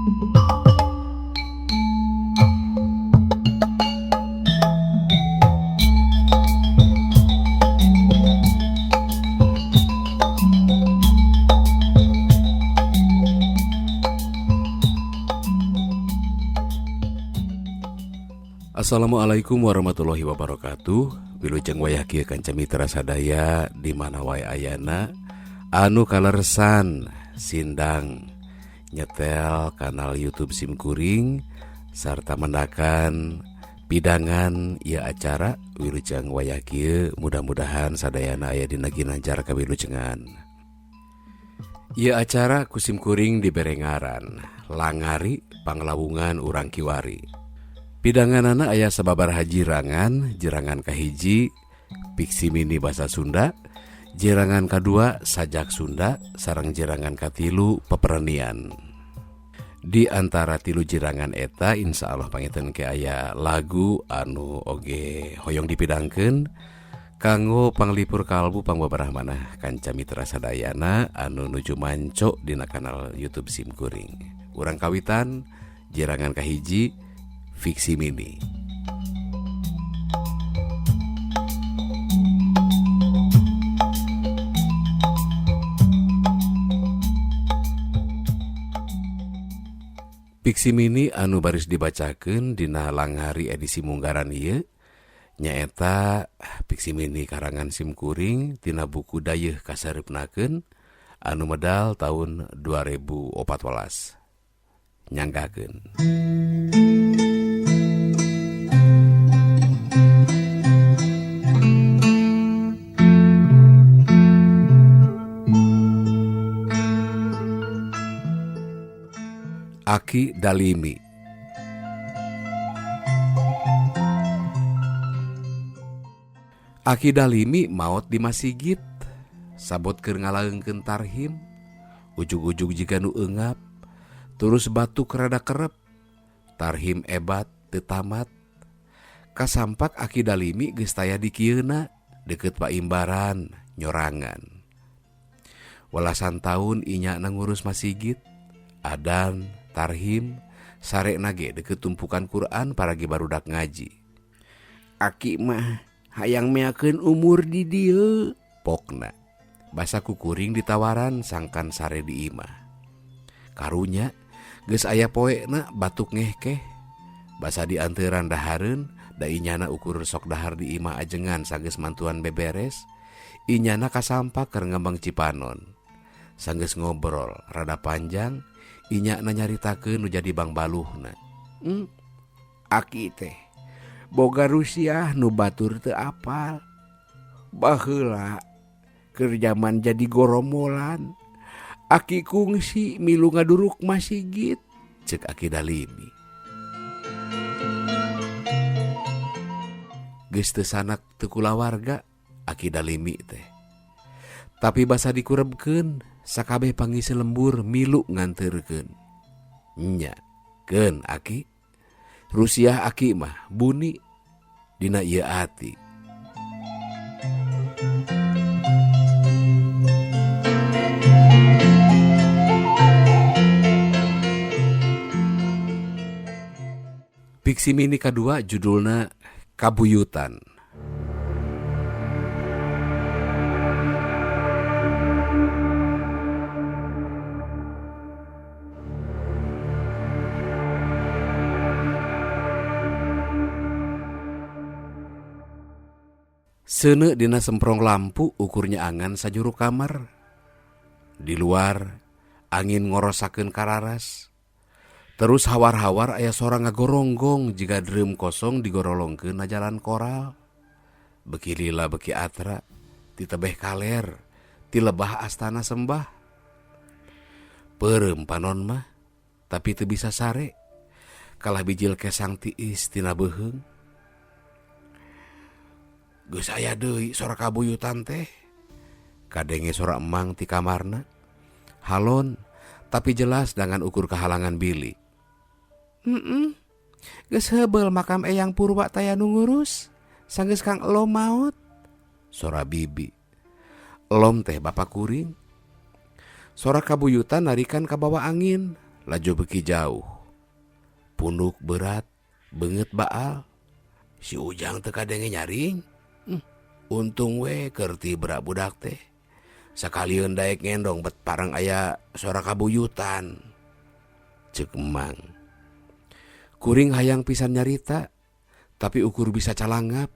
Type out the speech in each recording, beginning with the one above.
Assalamualaikum warahmatullahi wabarakatuh. Wilujeng wayah kieu kanca mitra sadaya di mana wae ayana anu kaleresan sindang nyetel kanal YouTube Simkuring sarta mendakan pidangan ieu acara Wilujeng wayah kieu mudah-mudahan sadayana aya dina ginanjar kawilujengan. Ieu acara ku Simkuring dibere ngaran Langari Panglawungan Urang Kiwari. Pidanganana aya sababaraha jirangan, jirangan kahiji Fiksi Mini Basa Sunda, jirangan kadua Sajak Sunda, sareng jirangan katilu Peperenian. Di antara tilu jirangan eta insya Allah panginten ke aya lagu anu oge hoyong dipidangkeun kanggo panglipur kalbu pangbabarah manah kanca mitra sadayana anu nuju manco dina kanal YouTube Simkuring. Urang kawitan jirangan kahiji Fiksi Mini. Fiksi Mini anu baris dibacakeun dina Langhari edisi munggaran ieu nyaeta Fiksi Mini karangan Simkuring tina buku Dayeuh Kasareupnakeun anu medal tahun 2014. Nyanggakeun. Aki Dalimi. Aki Dalimi maot di masigit, sabot keur ngalaeungkeun tarhim, ujug-ujug jiga nu eungap, terus batuk rada kerep, tarhim ebat teu tamat. Kasampak Aki Dalimi geus taya di kieuna deukeut paimbaran nyorangan. Welasan taun inyana ngurus masigit, adan, tarhim, sarekna ge deukeut tumpukan Quran paragi barudak ngaji. Aki mah hayang meakeun umur di dieu, pokna. Basa kukuring ditawaran sangkan sare di imah. Karunya geus aya poena batuk ngehkeh. Basa dianteuran dahareun, da inyana ukur sok dahar di imah ajengan sanggeus mantuan beberes, inyana kasampak keur ngembang Cipanon. Sanggeus ngobrol rada panjang, inyana nyaritakeun nu jadi bangbaluhna. Aki teh boga rusiah nu batur teu apal. Baheula keur jaman jadi goromolan, aki kungsi milu ngaduruk masigit, cek Aki Dalimi. Geus teu sanak teu kulawarga Aki Dalimi teh. Tapi basa dikurebkeun sakabeh pangisi lembur milu nganterkeun. Nya, keun Aki. Rusiah Aki mah buni dina ieu ati. Fiksi Mini kadua judulna Kabuyutan. Seuneu dina semprong lampu ukurnya angan sajuru kamar. Di luar angin ngorosakeun kararas. Terus hawar-hawar aya sora ngagoronggong jiga drum kosong digorolongkeun na jalan koral. Beki lila beki atra, ti tebeh kaler, ti lebah astana sembah. Peureum panon mah, tapi teu bisa sare. Kalah bijil kesang tiis tina beuheung. Geus aya deui sora kabuyutan teh. Kadenge sora emang ti kamarna. Halon, tapi jelas dengan ukur kehalangan bilik. Geus heubeul makam Eyang Purwa taya nu ngurus. Sanggeus Kang Elom maot. Sora bibi. Elom teh bapak kuring. Sora kabuyutan narikan kabawa angin, Laju beuki jauh. Punuk berat, beungeut baal. Si Ujang teu kadenge nyaring. Untung we keur tibra budak teh. Sakalieun daek ngendong bet parang aya sora kabuyutan. Ceuk Emang. Kuring hayang pisan nyarita, tapi ukur bisa calangap.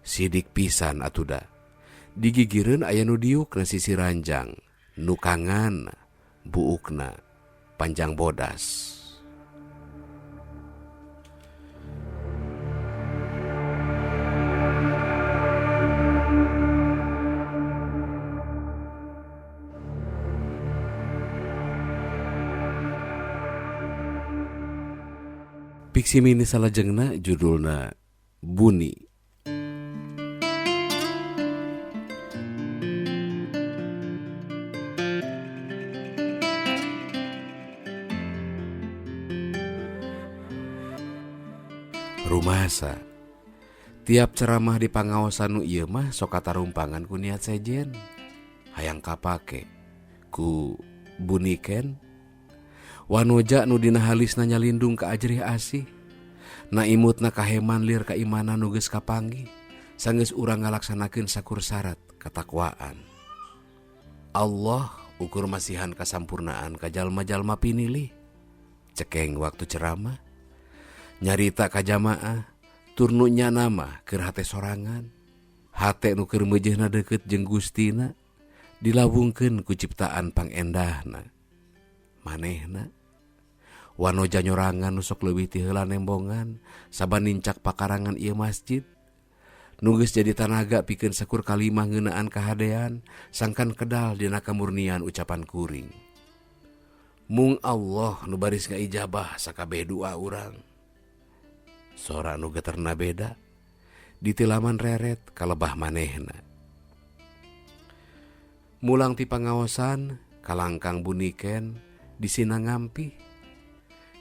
Sidik pisan atuda. Digigireun aya nu diuk na sisi ranjang, nukangan buukna panjang bodas. Fiksi mini salajengna judulna Buni. Rumasa tiap ceramah di pangaosan nu ieu mah sok katarumpangan ku niat sejen hayang kapake ku Buniken. Wanoja nu dina halisna nyalindung ka ajrih asih, na imutna kaheman lir kaimanan nu geus kapanggih, sanggeus urang ngalaksanakeun sakur syarat katakwaan. Allah ukur masihan kasampurnaan ka jalma-jalma pinilih. Cekeng waktu ceramah, nyarita ka jamaah, turnu nyana mah keur hate sorangan. Hate nu keur meujeuhna deukeut jeung Gustina, dilawungkeun ku ciptaan pangendahna. Manehna wanoja nyorangan nu sok leuwih ti heula nembongan saban nincak pakarangan ieu masjid nu geus jadi tanaga pikeun sakur kalimah ngeunaan kahadean sangkan kedal dina kamurnian ucapan kuring. Mung Allah nu baris ngaijabah sakabeh doa urang. Sora nu geterna beda ditilaman reret kalebah manehna. Mulang ti pangaosan kalangkang Buniken disina ngampih,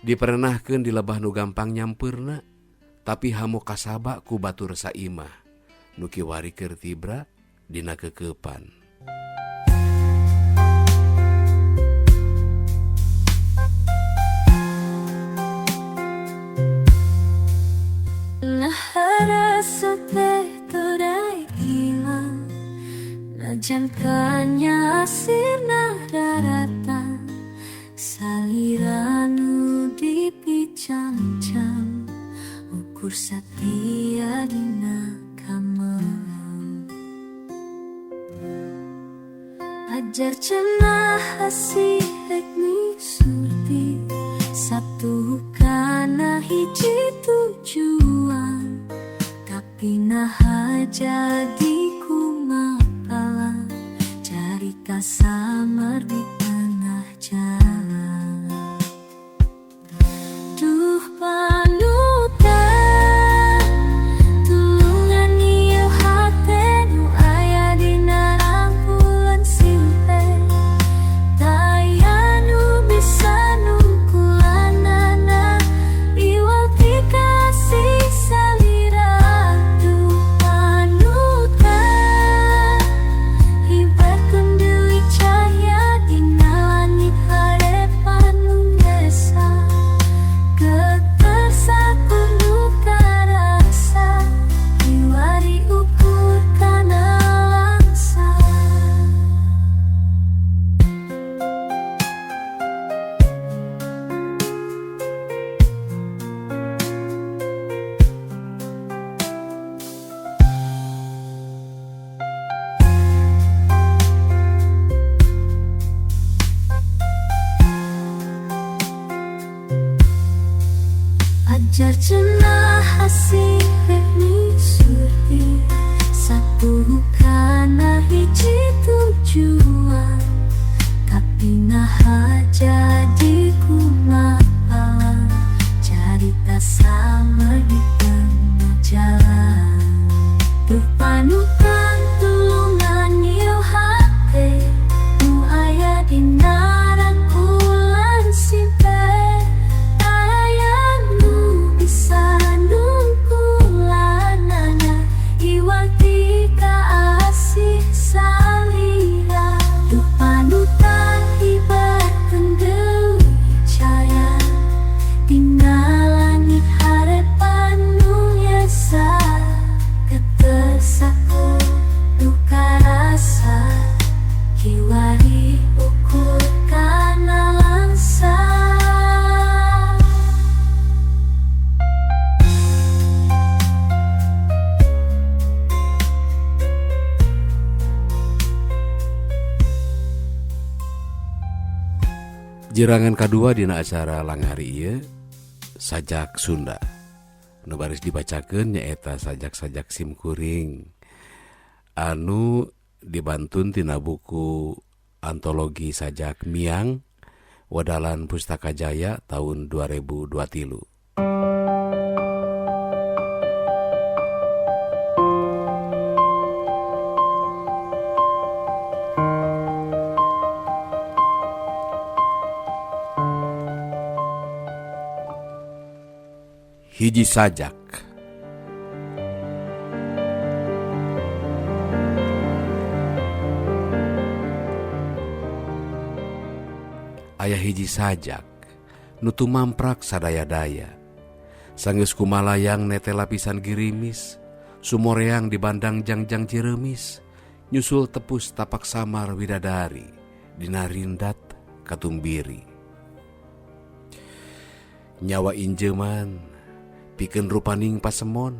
diperenahkeun di lebah nu gampang nyampeurna, tapi hamu kasaba ku batur saimah nu kiwari keur tibra dina kekeupan. Najan kanya sirna daratan saliranu dipicancang ukur satia dina kamang. Ajar cenah asih ni surti satu kana hiji tujuan, tapi naha jadi kumapala carita samar di tengah jalan. Duh panutan tulungan ieu hate nu aya dina rangkulan simpe, taya nu bisa nungkulanana iwal ti kasih salira. Duh panutan hibarkeun deui cahya dina langit harepan nu desa, geter sakur nu karasa kiwari ukur kana langsa. Ajar cenah asih ni surti satu kana hiji tujuan, tapi naha jadi kumapala carita samar di tengah jalan. Duh panutan tulungan ieu hate nu aya dina rangkulan simpe, taya nu bisa nungkulanana Jirangan kadua dina acara langhari ieu sajak Sunda. Nu baris dibacakeun nyaeta sajak-sajak simkuring anu dibantun tina buku antologi sajak Miang Wadalan Pustaka Jaya tahun 2023. Hiji sajak. Aya hiji sajak nu tumamprak sadaya-daya. Sanggeus kumalayang nete lapisan girimis, sumoreang di bandang jangjang Ciremis, nyusul tepus tapak samar widadari, dina rindat katumbiri. Nyawa injeman pikeun rupaning pasemon,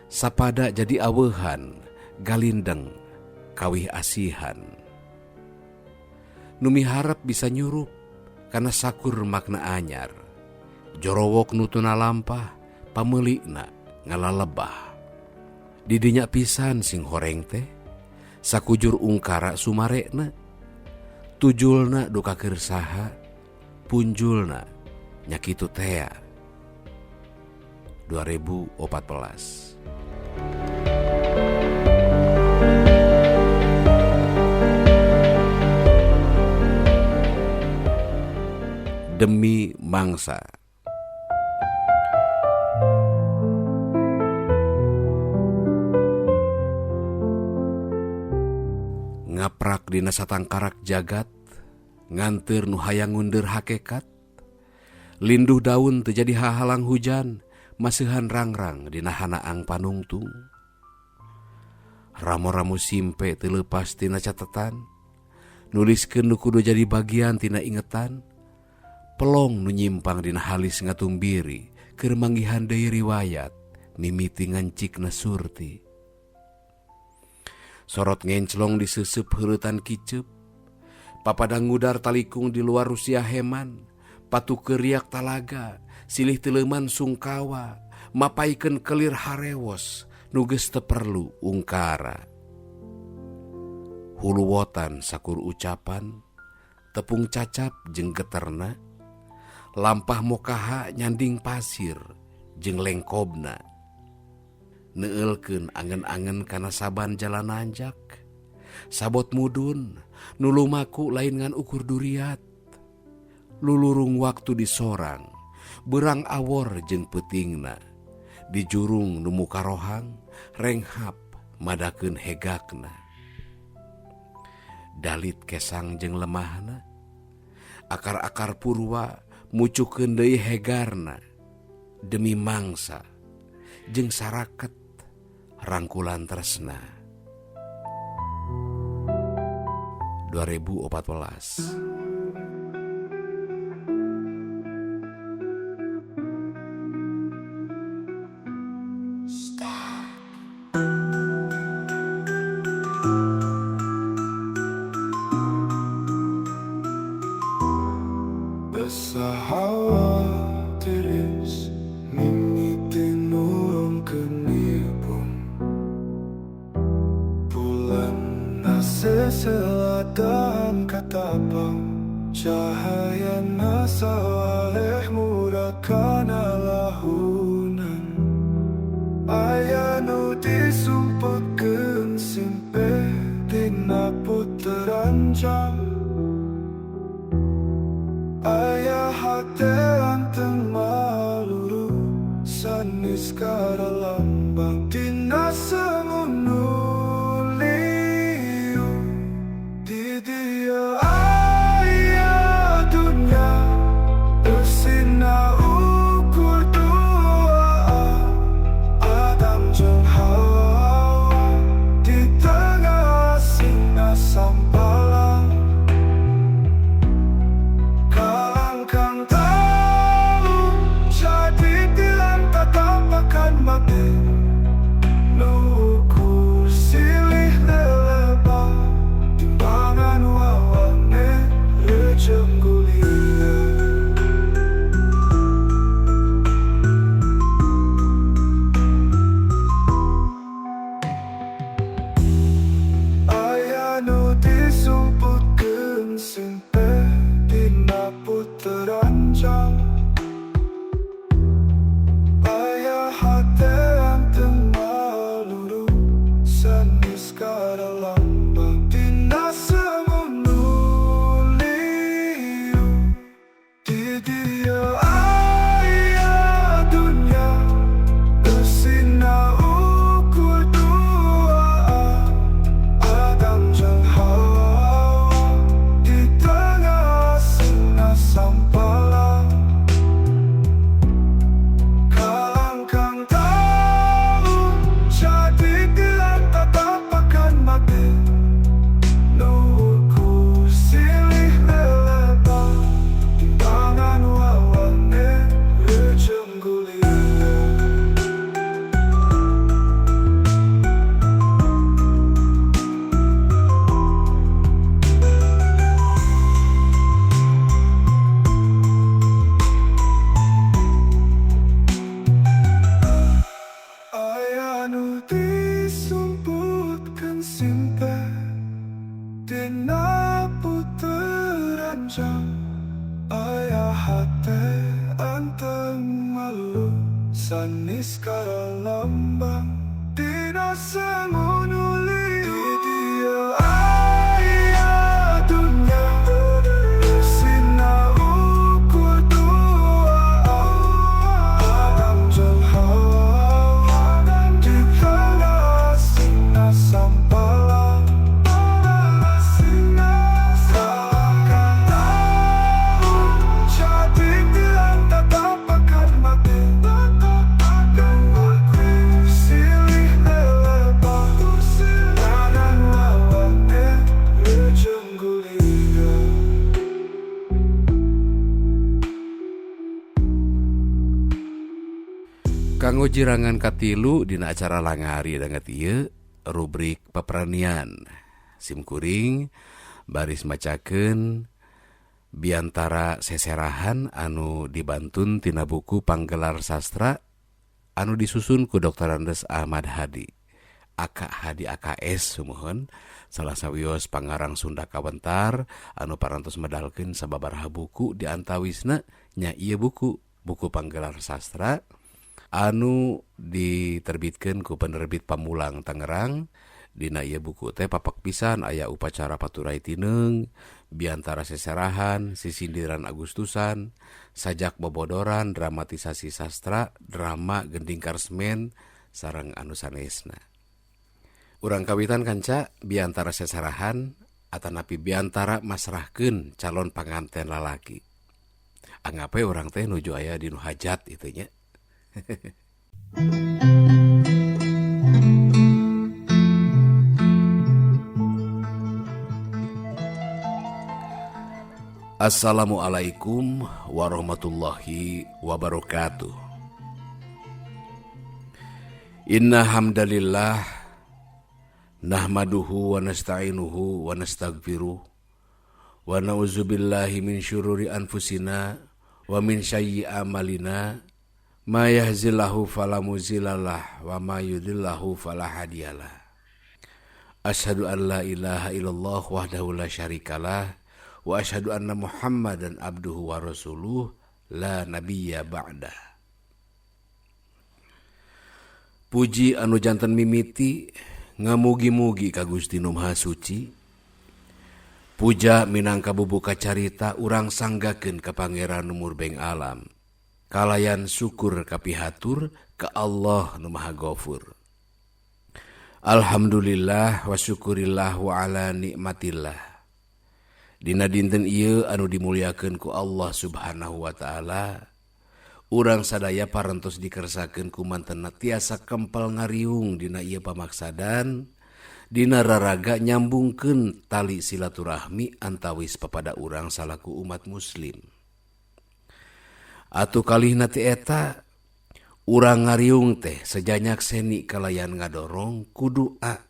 sapada jadi aweuhan, galindeng kawih asihan. Nu miharep bisa nyurup kana sakur makna anyar, jorowok nu teu nalampah, pameulikna ngalalebah. Didinya pisan sing horeng teh, sakujur ungkara sumarekna, tujulna duka keur saha, punjulna nya kitu tea. 2014. Demi mangsa. Ngaprak dina satangkarak jagat, nganteur nu hayang ngundur hakekat, linduh daun teu jadi hahalang hujan, maseuhan rangrang dina hanaang panungtung. Ramo-ramo simpe teu leupas tina catetan, nuliskeun nu kudu jadi bagian tina ingetan, pelong nu nyimpang dina halis ngatumbiri, keur manggihan deui riwayat, mimiti ngancikna surti. Sorot ngenclong diseuseub heureutan kiceup, papadang ngudar talikung di luar Rusia heman, patu keriak talaga, silih teleuman sungkawa, mapaikeun kelir harewos, nu geus teu perlu ungkara. Huluwotan sakur ucapan, tepung cacap jeung geterna, lampah mokaha nyanding pasir jeung lengkobna. Neueulkeun angen-angen kana saban jalan nanjak, sabot mudun, nu lumaku lain ngan ukur duriat. Lulurung waktu disorang, berang awor jeung peutingna, di jurung nu muka rohang, renghap madakeun hegakna. Dalit kesang jeung lemahna, akar-akar purwa mucukeun deui hegarna, demi mangsa jeung saraket rangkulan tresna. 2014. Selatan katapang cahaya nasawaleh murakana lahunan ayanu disumputkeun simpe dina puteran jam ayah hate anteng maluru sanis karalambang dina sengunu. Jadi tilang tak tampakan mati. No. Sumput terancam. Aya hate anteng maluru sanes karalambang tina sengu nu liu. Di dieu aya dunya, eusina ukur dua, Adam jeung Hawa di tengah eusina sampala. Kalangkang taun jadi gelang tatapakan mati, nu ukur silih lelebah timbangan wawane reujeum gulita. Aya nu disumputkeun simpe dina puteran jam. Aya hate anteng malu sanes karalambang tina sengu nu liu. Di dieu aya dunya, eusina ukur dua, Adam jeung Hawa di tengah eusina sampala. Kalangkang taun jadi gelang tatapakan mati, nu ukur silih lelebah timbangan wawane reujeum gulita. Kanggo jirangan katilu dina acara langari danget ieu rubrik peperanian. Simkuring baris macakeun biantara seserahan anu dibantun tina buku Panggelar Sastra anu disusun ku Dr. Andes Ahmad Hadi. Aka Hadi AKS sumuhun salah sawios pangarang Sunda kawentar anu parantos medalkeun sababaraha buku di antawisna nya ieu buku buku Panggelar Sastra anu diterbitkeun ku penerbit Pamulang Tangerang. Dina ieu buku teh papak pisan aya upacara paturai tineung, biantara seserahan, sisindiran Agustusan, sajak bobodoran, dramatisasi sastra, drama gending karsmen sareng anu sanesna. Urang kawitan kanca biantara seserahan atanapi biantara masrahkeun calon panganten lalaki. Anggap we urang teh nuju aya di nu hajat itu nya. Assalamualaikum warahmatullahi wabarakatuh. Inna hamdalillah nahmaduhu wa nasta'inuhu wa nastaghfiruh wa na'udzubillahi min syururi anfusina wa min sayyi amalina. Ma yahzillahu fala muzillalah wa ma yudillahu fala hadiyalah. Asyhadu an la ilaha illallah wahdahu la syarikalah wa asyhadu anna Muhammadan abduhu wa rasuluh la nabiyya ba'da. Puji anu janten mimiti ngamugi-mugi ka Gusti Nu Maha Suci. Puja minangka bubuka carita urang sanggakeun ka Pangeran Nu Murbeng Alam. Kalayan syukur kapihatur ka Allah Nu Maha Gofur. Alhamdulillah wa syukurillah wa ala nikmatillah. Dina dinten ieu anu dimuliakeun ku Allah Subhanahu wa taala, urang sadaya parantos dikersakeun ku mantena tiasa kempel ngariung dina ieu pamaksadan, dina raraga nyambungkeun tali silaturahmi antawis papada urang salaku umat muslim. Atuh kalihna ti eta urang ngariung teh sejanyak seni kalayan ngadorong ku doa.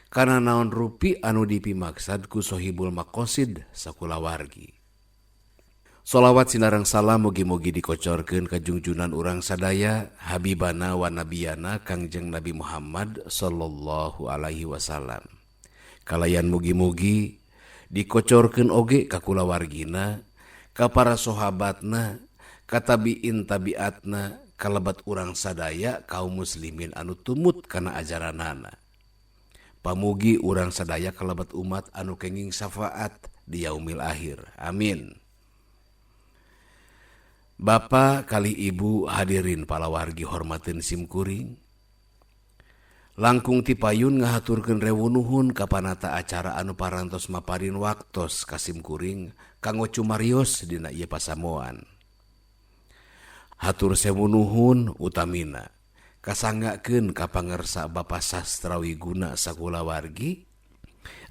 Kana naon rupi anu dipimaksad ku sohibul maqasid sakulawargi. Solawat sinareng salam mugi-mugi dikocorkeun ka jungjunan urang sadaya habibana wa nabiyana Kangjeng Nabi Muhammad sallallahu alaihi wasallam. Kalayan mugi-mugi dikocorkeun oge ka kulawargina, Ka para sahabatna, ka tabiin tabiatna, kalebat urang sadaya kaum muslimin anu tumut kana ajaranana. Pamugi urang sadaya kalebat umat anu kenging syafaat di yaumil akhir. Amin. Bapak kali Ibu hadirin palawargi hormatin simkuring. Langkung tipayun ngahaturkeun rewu nuhun ka panata acara anu parantos maparin waktos ka simkuring kanggo cumarios dina ieu pasamuan. Hatur sewu nuhun utamina kasanggakeun ka pangersa Bapak Sastra Wiguna sakulawargi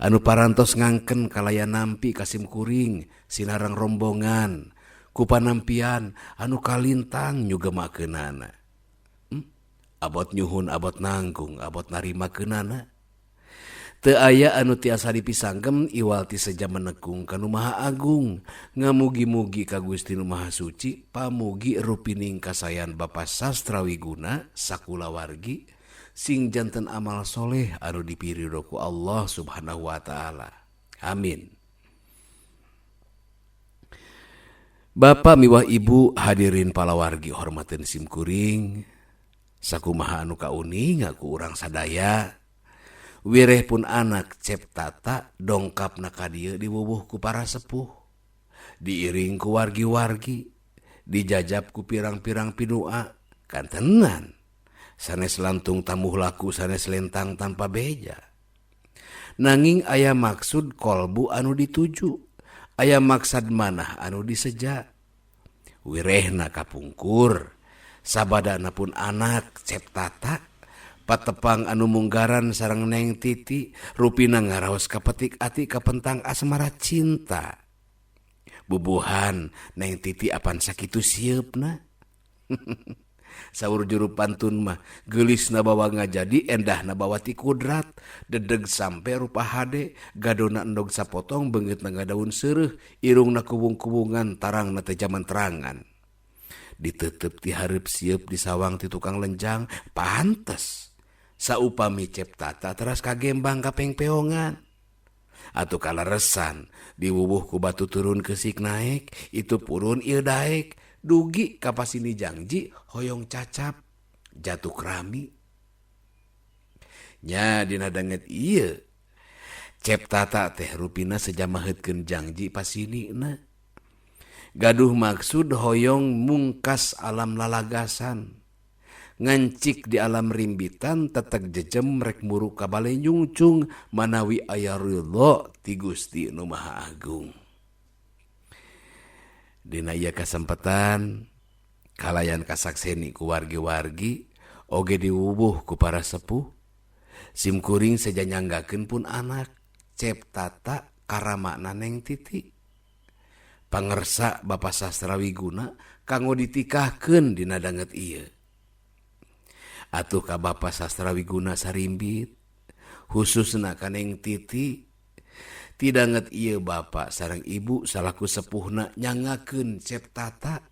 anu parantos ngangken kalayan nampi ka simkuring sinareng rombongan ku panampian anu kalintang nyugemakeunana. Abot nyuhun abot nanggung abot narimakeunana. Teu aya anu tiasa dipisanggem iwal ti seja menekung ka Nu Maha Agung. Ngamugi-mugi ka Gusti Nu Maha Suci pamugi rupining kasayan Bapak Sastra Wiguna sakulawargi sing janten amal soleh anu dipiridho ku Allah Subhanahu wa taala. Amin. Bapak miwah Ibu hadirin palawargi hormateun simkuring. Sakumaha anu kauninga ku urang sadaya. Wireh pun anak Cep Tata dongkapna ka dieu diwuwuh ku para sepuh, diiring ku wargi-wargi, dijajab ku pirang-pirang pinua, kantenan sanes lantung tamuh laku sanes lentang tanpa beja. Nanging aya maksud kolbu anu dituju, aya maksad manah anu diseja. Wirehna kapungkur, sabadana pun anak Cep Tata patepang anu munggaran sareng Neng Titi rupina ngaraos kapetik ati kapentang asmara cinta. Bubuhan Neng Titi apan sakitu sieupna. Saur juru pantun mah geulisna bawa ngajadi endahna bawa ti kudrat, dedeg sampe rupa hade, gadona endog sapotong beungeutna ngadaun seureuh, irungna kubung-kubungan tarangna teh jaman terangan. Ditetep ti hareup sieup di sawang ti tukang lenjang, pantes saupami Cep Tata teras kagembang kapengpeongan. Atuh kaleresan diwuwuh ku batu turun kesik naek, itu purun ieu daek, dugi ka pasini jangji hoyong cacap jatuh kerami. Nya dina danget ieu Cep Tata teh rupina sejamaheutkeun jangji pasinina. Gaduh maksud hoyong mungkas alam lalagasan, ngancik di alam rimbitan teteg jejem rek muru ka bale nyungcung manawi aya ridho ti Gusti Nu Maha Agung. Dina ieu kasempatan kalayan kasakseni ku wargi-wargi oge diwubuh ku para sepuh, simkuring seja nyanggakeun pun anak Cep Tata karamakna Neng Titi. Pangersa Bapak Sastra Wiguna kanggo ditikahkeun dina danget ieu. Atuh ka Bapak Sastra Wiguna sarimbit, khususna ka Neng Titi, ti danget ieu Bapak sareng Ibu salaku sepuhna nyangakeun Cep Tata.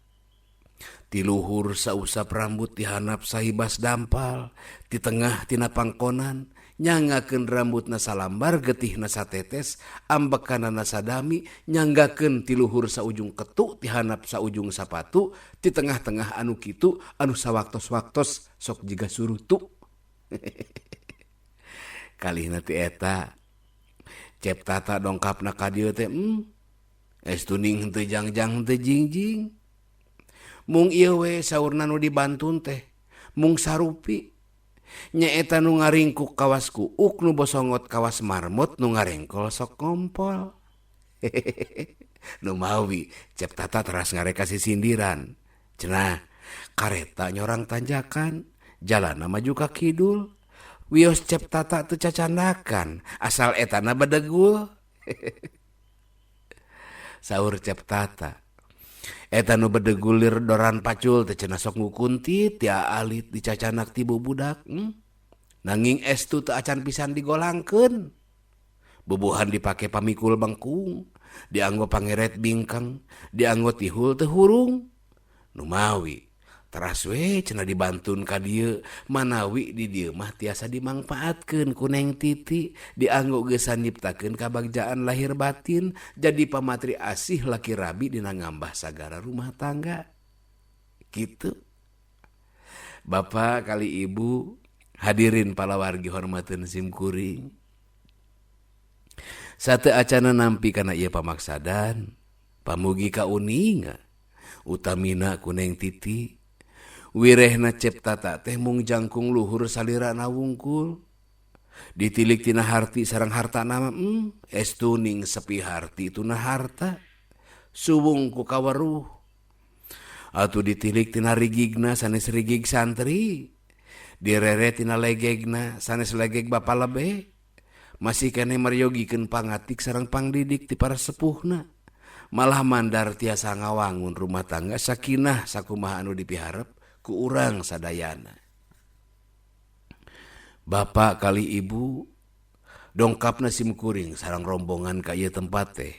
Ti luhur sausap rambut dihanap sahibas dampal, ti tengah tina pangkonan nyanggakeun rambutna salambar getihna satetes, ambekanana sadami nyanggakeun ti luhur saujung ketu tihanap saujung sapatu, ti tengah-tengah anu kitu anu sawaktos-waktos sok jiga surutu. Kalihna ti eta Cep Tata dongkapna ka dieu teh, estuning henteu jangjang henteu jingjing. Mung ieu we saurna nu dibantun teh, mung sarupi. Nyaeta nu ngaringkuk kawas kuuk nu bosongot kawas marmot nu ngarengkol sok ngompol. Nu mawi Cep Tata teras ngareka sisindiran. Cenah kareta nyorang tanjakan, jalanna maju ka kidul. Wios Cep Tata teu cacandakan, asal etana bedegul. Saur Cep Tata, eta nu bedegulir doran pacul teh cenah sok ngukuntit ti alit dicacanak ti bubudak. Nanging estu teu acan pisan digolangkeun. Bubuhan dipake pamikul bengkung, dianggo pangeret bingkeng, dianggo tihul teu hurung. Nu mawi Teras we cenah dibantun ka dieu manawi di dieu mah tiasa dimangpaatkeun ku Neng Titi dianggo geusan nyiptakeun kabagjaan lahir batin jadi pamatri asih laki rabi dina ngambah sagara rumah tangga. Kitu. Bapak kali Ibu hadirin palawargi hormateun sim kuring. Sateu acana nampi kana ieu pamaksadan pamugi kauninga utamina ku Neng Titi. Wirehna Cep Tata teh mung jangkung luhur salirana wungkul. Ditilik tina harti sareng hartana mah estuning sepi harti tuna harta. Suwung ku kaweruh. Atuh ditilik tina rigigna sanes rigig santri. Direre tina legegna sanes legeg bapa lebe. Masih keneh meryogikeun pangatik sareng pangdidik ti para sepuhna. Malah mandar tiasa ngawangun rumah tangga sakinah sakumaha anu dipiharep ku urang sadayana. Bapak kali ibu dongkapna sim kuring sareng rombongan ka ieu tempat teh.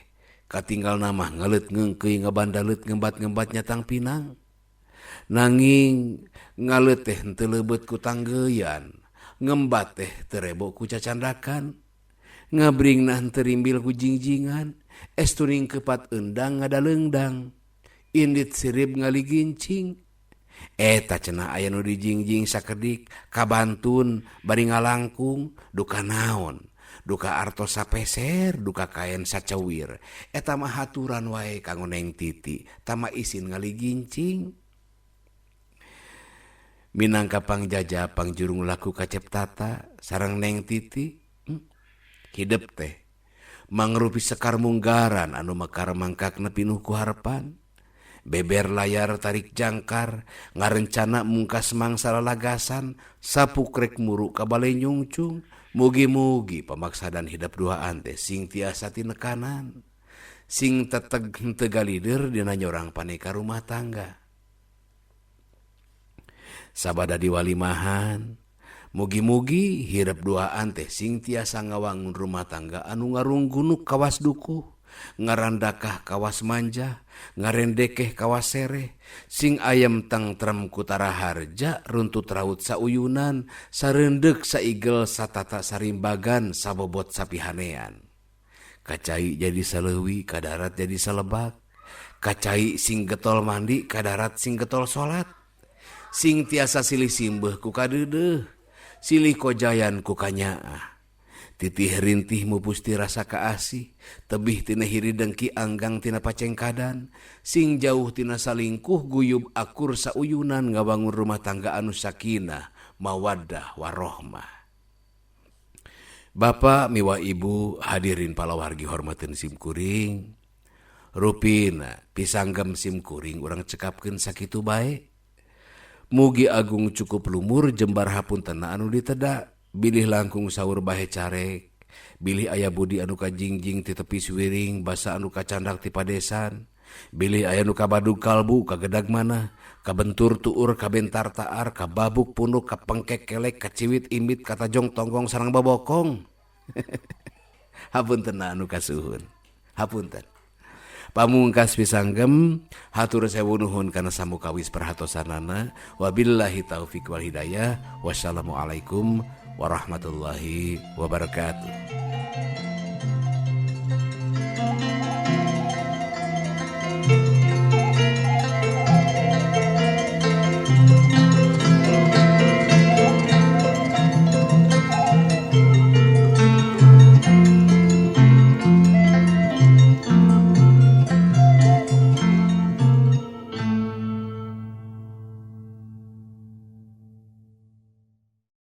Katinggal mah ngaleut ngeungkeuy ngabandalet ngembat-ngembat nyatang pinang. Nanging ngaleut teh henteu leubeut ku tanggeuyan, ngembat teh teu rebo ku cacandakan. Ngabringna henteu rimbil ku jingjingan, estuning kepat eundang ngadaleungdang. Indit sirib ngaligincing. Eta cenah aya nu dijingjing sakedik kabantun bari ngalangkung duka naon, duka artos sapeser, duka kaen sacewir. Eta mah haturan wae kanggo Neng Titi, tama isin ngaligincing. Minangka pangjaja pangjurung laku ka Cep Tata sareng Neng Titi, hidep teh mangrupi sekar munggaran anu mekar mangkakna pinuh ku harepan. Beber layar tarik jangkar, ngarencana mungkas mangsa lalagasan, sapukrek muru ka bale nyungcung, mugi-mugi pamaksadan hidep duaan teh sing tiasa tinekanan, sing teteg henteu galider dina nyorang paneka rumah tangga. Sabada diwalimahan, mugi-mugi hirep duaan teh sing tiasa ngawangun rumah tangga anu ngarunggunuk kawas dukuh, ngarandakah kawas manja, ngarendekeh kawas sereh, sing ayem tengtrem kutara harja, runtut raut sauyunan, sareundek saigel satata sarimbagan, sabobot sapihanean. Kacai jadi saleuwi, kadarat jadi salebak. Kacai sing getol mandi, kadarat sing getol salat. Sing tiasa silih simbeuh ku kadeudeuh, silih kojayan ku kanyaah. Titih rintih mupusti rasa kaasih, tebih tina hiri dengki anggang tina pacengkadan, sing jauh tina salingkuh guyub akur sauyunan ngabangun rumah tangga anu sakinah, mawaddah warohmah. Bapak miwa ibu hadirin palawargi hormateun sim kuring, rupina pisanggem sim kuring urang cekapkeun sakitu bae. Mugi agung cukup lumur jembar hapuntena anu diteda. Bilih langkung saur bahe carek, bilih aya budi anu kajingjing ti tepi suwiring, basa anu kacandak ti padesan, bilih aya nu kabadug kalbu kagedag manah, kabentur tuur kabentar taar, kababuk punuk kapengkek kelek, kaciwit imit katajong tonggong sareng babokong. Hapunten anu kasuhun, hapunten. Pamungkas pisanggem hatur sewu nuhun kana samukawis perhatosanana. Wabillahi taufik wal hidayah. Wassalamualaikum warahmatullahi wabarakatuh.